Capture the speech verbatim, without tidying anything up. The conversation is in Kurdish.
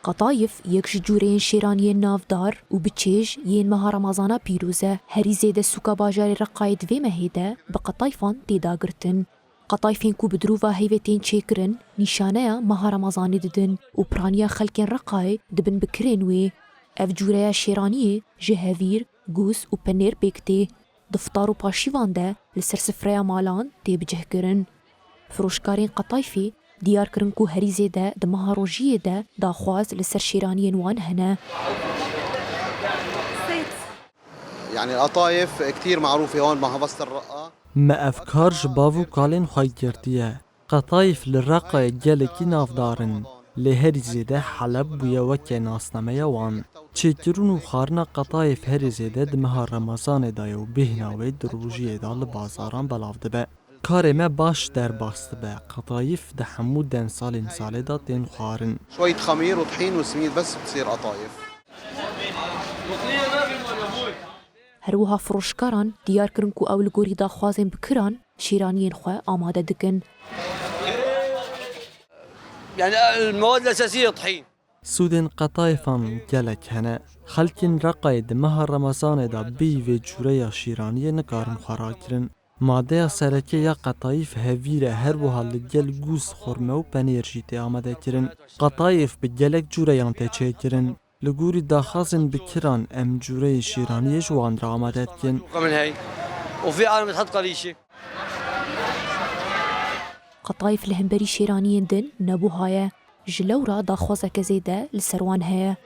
Qetayf yek ji cûreyên şêraniyên navdar û bi çêj yên meha Remezana pîroz e. Herî zêde sûka bajarê Reqayê di vê mehê de bi qetayfan tê dagirtin. Qetayfên ku bi dirûva heyvê tên çêkirin, nîşaneya meha Remezanê didin û piraniya xelkên Reqayê dibin bi kirên wê. Ev cûreya şêraniyê ji hevîr, gûs û penêr pêk tê. Di fitar û paşîvan de li ser sifreya malan tê bicihkirin. Firoşkarên qetayfê diyar kirin ku herî zêde di meha rojiyê de daxwaz li ser şêraniyên wan hene. يعني القطايف كتير معروفة هون بمحافظة الرقة. Me ev kar ji bav û kalên xwe girtiye. Qetayf li Reqayê gelekî navdar in, lê herî zêde Heleb bûye weke nasnameya wan. Çêkirin û xwarina qetayf herî zêde di meha Remezanê de ye û bêhna wê di rojiyê de li bazaran belav dibe. Karê me baş derbas dibe, qetayf di hemû demsalên salê de tên xwarin. شوية خمير وطحين وسميد بس بتصير قطايف. Her wiha firoşkaran diyar kirin ku ew li gorî daxwazên bi kiran şêraniyên xwe amade dikin. يعني المواد الأساسية طحين. Sûdên qetayfan gelek hene. Xelkên Reqayê di meha Remezanê de bêyî vê cûreya şîraniyê nikarin xwe rakirin. Madeya sereke ya qetayf hevîr e, her wiha li gel gûs, xurme û penêr jî tê amadekirin. Qetayf bi gelek cûreyan tê çêkirin. Li gorî daxwazên bi kiran em cûreyê şîraniyê ji wan re amade dikin. من هي. وفي عالم تحط قريشة. Qetayf li hemberî şêraniyên din nebûha ye. Ji lewra daxwazeke zêde li ser wan heye.